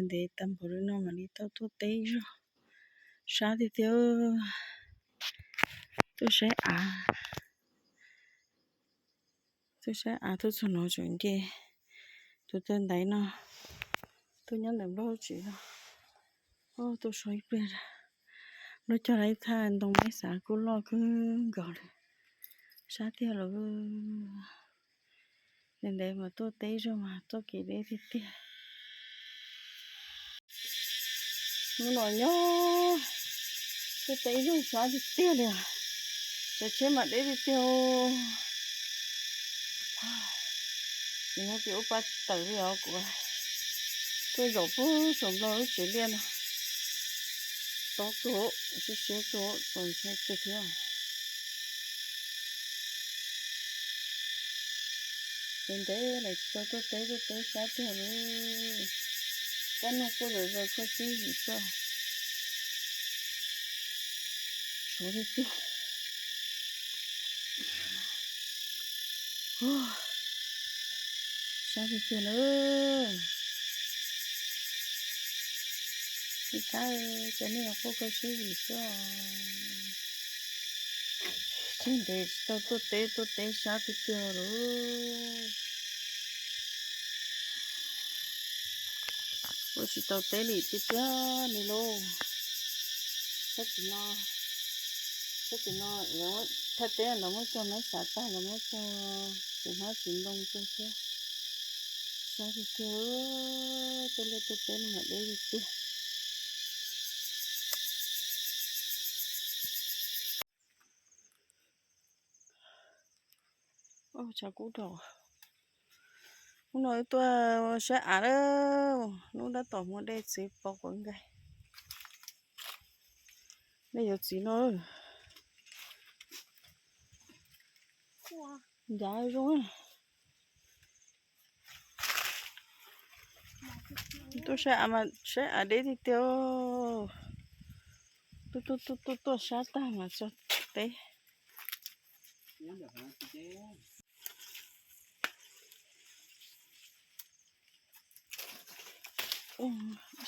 Ntev tag npaum li no mam li tau tuaj teb zog, sab tiag tiag. Tuaj saib av, tuaj saib av tuaj txog no tseem nce tus taw ntaiv no, tuaj nyob ntawm Nplog tsev no, tuaj so ib pliag. Nplog cog lawv ib thaj ntoo maib xav kub loj kawg nkaus li, sab tiag lawm. Ntev ntev mas tuaj teb zog mas txoj kev deb tiag tiag. Hnub no nyob tuaj teb zog sab tiag tiag li, cov tsheb mas deb tiag tiag. Ces nyob ces ua pa tsis tawm li os kuv. Tuaj zaum pug saum Nplog lub tsev liaj no, tob kawg, siab siab kawg, txaus ntshai kawg thiab. Ntev ntev lawm tsis tau tuaj teb, tuaj teb sab tiag li. Kab noj quaj zom zaws kho siab zim xwb. Sov tiag tiag. Sab tiag tiag lawm. Ib kab cov nej quaj kho siab zim xwb. Tsis ntev tsis tau tuaj teb, tuaj teb sab tiag tiag lawm. Ua tsis tau teb li tiag tiag li lauj. Sab tim no, sab tim no thaj teb los muab cog maib xav tag, los muab cog txiv hmab txiv ntoo rau thiab. Sab tiag tiag, tuaj liaj tuaj teb no mas deb li tiag. Tshav kub dhau. Hnub no wb tuaj saib av lawm, hnub tab tom muaj dej txiv pov quav nkaig. Dej yuav txiv no. Ncav zoo. Tuaj saib av mas saib av deb tiag tiag. Tuaj tuaj tuaj tuaj sab tag mas txog teb.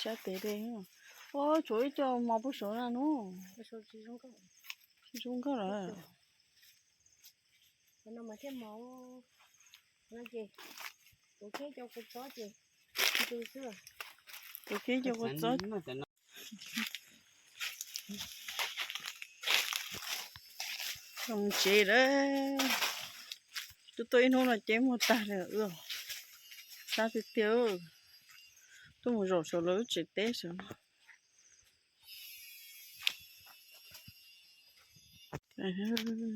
Sab tes dej, ua tshuav ib co mos puag saud na nub. Zoo nkauj lawm. Tus kib co kua txob. Mus tsev lawm. Tuaj tuaj ib hnub no ces muag tag li. Sab tiag tiag. Tuaj mus zaum saum lawv lub tsev teb saum no.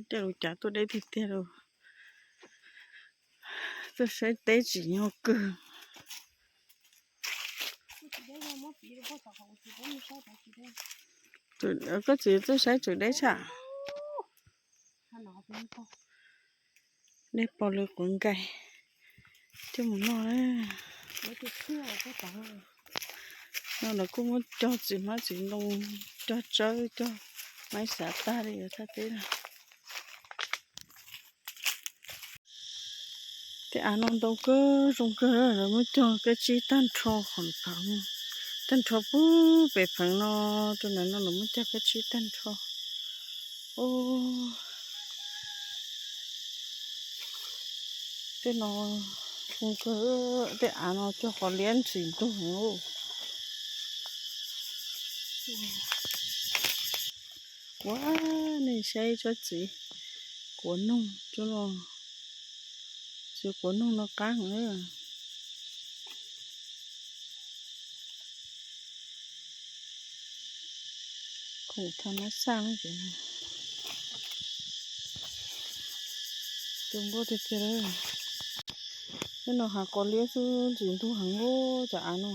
Tej lus cav tuaj deb tiag tiag li. Tuaj saib teb tsim nyog kawg. Koj txiv tuaj saib tseem deb tshaj. Dej pov lawv quav nkaig coj mus noj. No lawv kuj muab cog txiv hmab txiv ntoo, cog tsawb, cog maib xav tag li thaj teb na. Tej av no ntau kawg zoo kawg, lawv muab cog kab tsib tag nrho qhov pheev, tag nrho puag pem pheev no rau ntawm no lawv muab cog kab tsib tag nrho. Tej no zoo kawg, tej av no cog qhov liab ntxim ntug heev. Ua, nej saib tsob txiv kuav noog, txiv kuav noog no qab heev. Khoom tho nab xaj ces tu nkauj tiag tiag. Tej no hav qos liab xwb ntxim ntug heev, cov av no.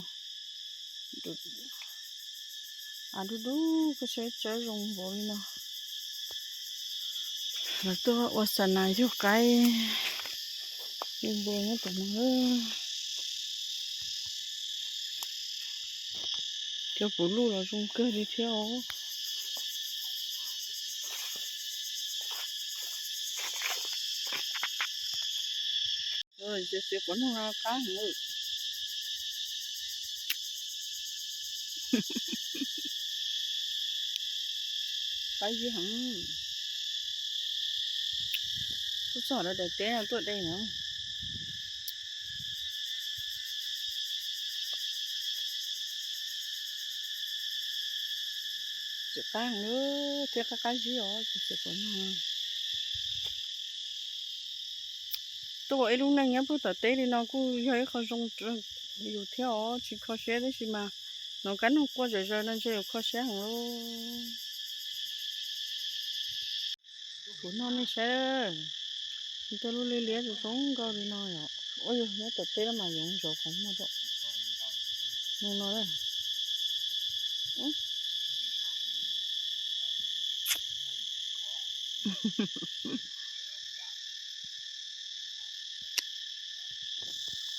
Av dub dub, koj saib tsawb zoo npaum li no. Lawv tuaj ua xa nas yug qaib, yug npua nyob tom no. Cov puv luj los zoo kawg li thiab os. Ces txiv quav noog no qab heev. Qab zib heev. Tuaj txog lawv daim teb no tuaj de na. Tsis qab heev thiab, qab qab zib os, tsis xav kom no. Tuaj ua ib lub neej nyob puag tom teb li no kuj yog ib qho zoo rau yus thiab os, tsis kho siab tab sis mas hnov kab noog quaj zom zaws no ntshe yus kho siab heev lauj. Kuv noj nej saib, nws tuaj lub liab liab zoo zoo nkauj li no yom. Ua yog nyob tom teb mas yuav ntsoov qhov muag rau no no.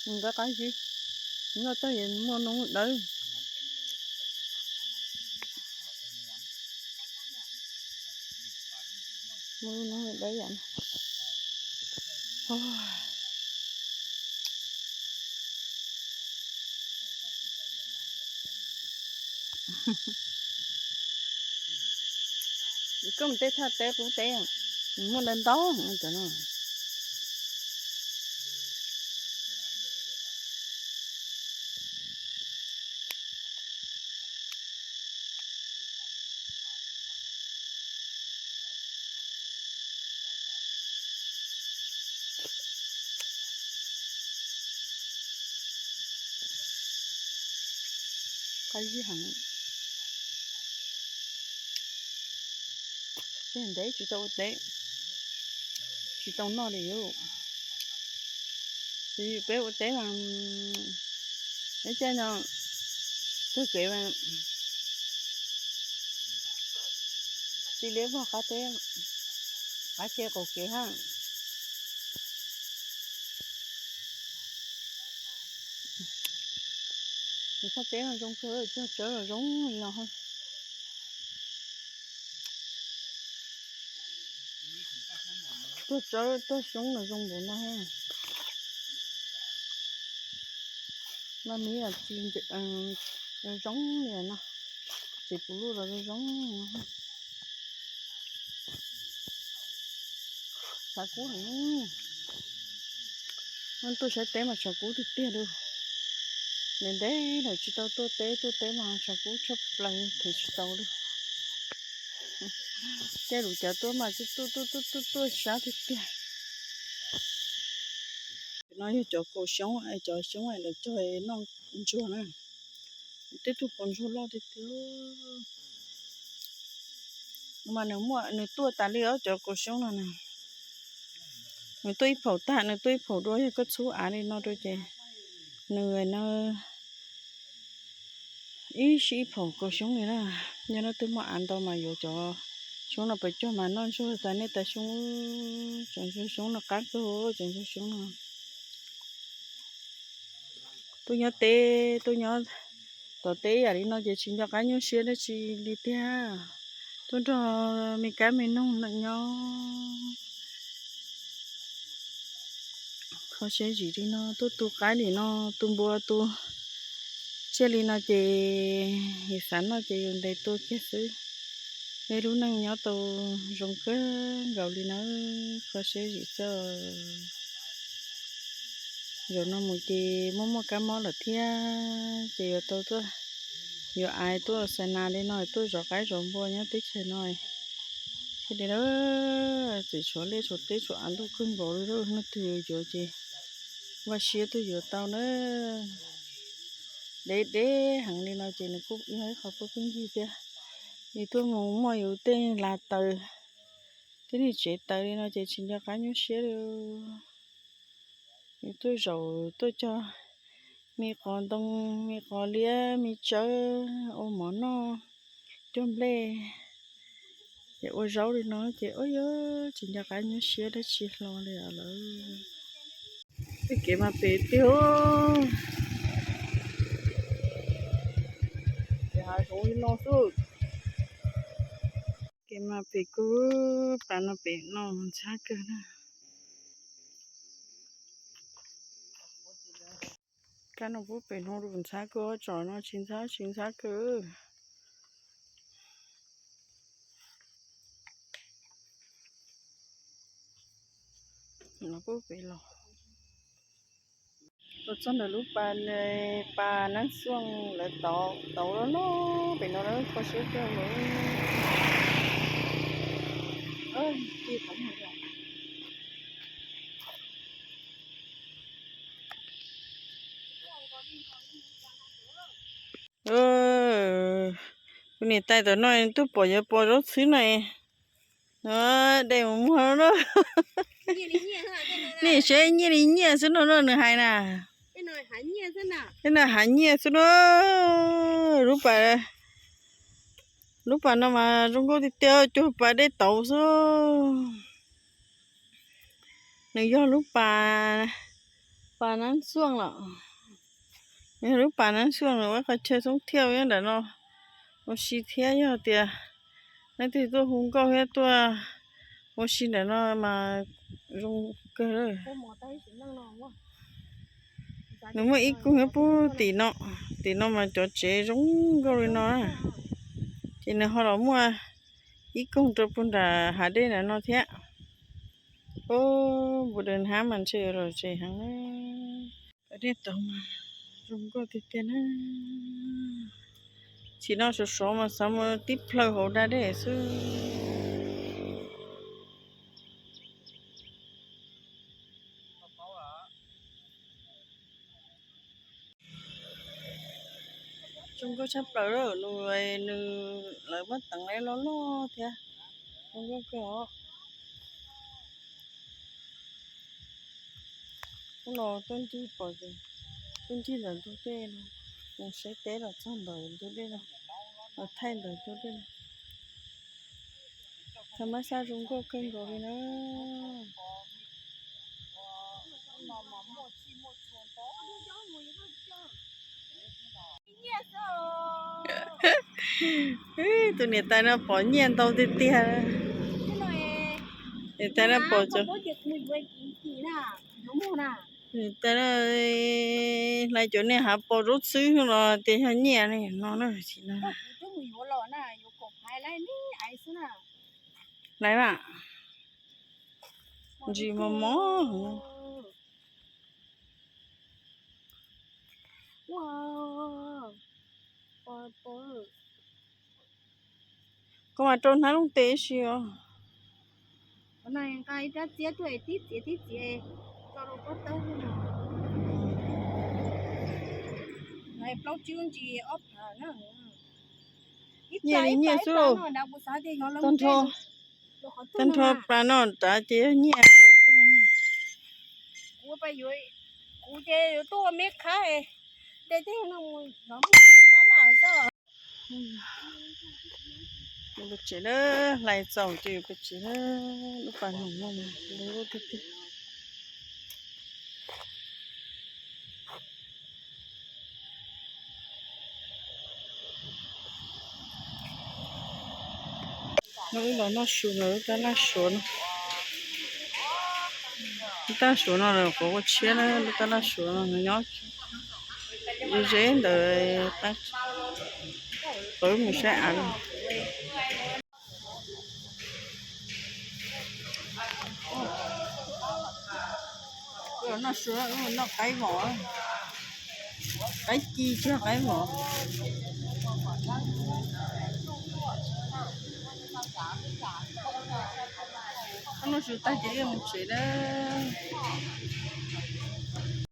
Nws qab qab zib, noj tag es muaj noob dawb. Muaj noob dawb yam no. Koj mus tej thaj teb qub teb, muaj ntau ntau cov no. Qab zib heev. Ces ntev tsis tau ua teb, tsis tau noj li. Peb ua teb mas ib caij no kawg kev mas tsis liab vog qab teb, qab ke qaum kev hab. Nws thaj teb no zoo kawg, tuag tsawb los zoo li no. Tuag tsawb tuag xyoob los zoo npaum no. Mas miv tsis zoo li no, tsis puv luj los zoo. Tshav kub heev. Tuaj saib teb mas tshav kub tiag tiag li. Ntev ntev lawm tsis tau tuaj teb, tuaj teb mas tshav kub tshaj plaws, thev tsis tau li. Caij lus cav tuaj mas tuaj tuaj tuaj tuaj tuaj sab tiag tiag. No yog cov kaus xyoob, cov xyoob lawv cog noj ntsuag na. Tej tug kaus ntsuag loj tiag tiag. Mas nws muaj, nws tuaj tas li os cov kaus xyoob no na. Nws tuaj ib phaum tag, nws tuaj ib phaum dua, yog koj txhub av li no rau ces nws no ib sij ib phaum kaus xyoob li na. Yog leej twg muaj av ntau mas yuav cov xyoob no pais cog mas noj ntsuag tas niaj tas xyoo. Cov ntsuag xyoob no qab kawg, cov ntsuag xyoob no. Tuaj nyob teb, tuaj nyob tom teb yam li no ces tsis nco qab nyuaj siab dab tsi li tiag. Tuaj nrog me kab me noog nyob kho siab zim li no, tuaj tu qaib li no, tu npua tu tsiaj li no ces yus xav noj ces yus ntes tua kiag xwb. Peb lub neej nyob tau zoo kawg nkaus li na, kho siab zim txog. Zaum no mus ces muaj muaj kab mob lawm thiab ces yuav tau tuaj, yuav ais tuaj xa nas li no tuaj zov qaib zov npua nyob teb chaws no. Thiaj li tseem tshuav liaj tshuav teb tshuav av ntau kawg nkaus li, leej twg yuav yuav ces vaj siab tuaj yuav tau na. Deb deb heev li no ces nws kuj yog ib qho pab pheej yig thiab. Yus tuaj mus muaj yus tej las taws, tej niag tsev taws li no ces tsis nco qab nyuaj siab li. Yus tuaj zaum tuaj cog me qos ntoo, me qos liab, me tsawb, ua mov noj, cog nplej, ces ua zaub li no ces ua yog tsis nco qab nyuaj siab dab tsi hlo li lawm. Tej kev mas pem tiag, ces hav zoov li no xwb. Kev mas pem kub, pas no pem no ntxhab kawg na. Kab no pub pem no lus ntxhab kawg, tsom no tsis ntxhab tsis ntxhab kawg. Los pub pem los. Los txog ntawm lub pas, pas Nab Xuaj lawv tauv, tauv loj loj pem no lawm, kho siab kawg nkaus. Kuv niam tais tom no tuaj pom yuav pom zaub txhwb no. Dej mus muag no. Nej saib nyiaj li nyiaj xwb no no nws hais na. Tej no hav nyiaj xwb no. Lub pas, lub pas no mas zoo nkauj tiag tiag, cuag pas dej tauv xwb. Nws yog lub pas, pas Nab Xuaj los. Nws yog lub pas Nab Xuaj los, ua qhov chaw xoob thiaj nyob ntawm no ua si thiab. Yog tias leej twg tuaj hu nkauj thiab tuaj ua si ntawm no mas zoo kawg. Nws muaj ib koog nyob pub tim no, tim no mas cov tsev zoo nkauj li no na. Ces nws ho los muaj ib koog rau puag nram hav dej ntawm no thiab. Ub, npus daws hnab mas ntshe yuav los tsev heev na. Dej tauv mas zoo nkauj tiag tiag na. Tsim no sov sov mas xav mus tib plhaw hauv da dej xwb. Zoo nkauj tshaj plaws, nws, nws lawv muab teev lawv loj loj thiab. Zoo nkauj kawg os. Hnub no tuaj ncig pom, tuaj ncig ntawm ntug dej no, mus saib teb los txog ntawm ntug dej no, los thaij ntawm ntug dej no. Tha mab sab zoo nkauj kawg nkaus li na. Tus niam tais no pom nyiaj ntau tiag tiag. Niam tais no pom, niam tais no hlais cov niag hav paus zaub txhwb los tias yog nyiaj no na. Hlais mas, ntsis mos mos. Koj mas rau hnab looj tes ib si os. Nyiaj li nyiaj xwb. Tag nrho, tag nrho plas no nrad ces yog nyiaj nkaus xwb. Pem tsev na, hlais txaus ces yuav pem tsev na. Lub pas no zoo nkauj tiag tiag. No wb los noj su ntawm lub tab laj suav no. Lub tab laj suav no los quav ua tshiab na, lub tab laj suav no nyob ze ntawd, qawv mus saib av lawm. Noj su, noj qaib vos, qaib ci tsis yog qaib vos. Noj su tag ces mus tsev na.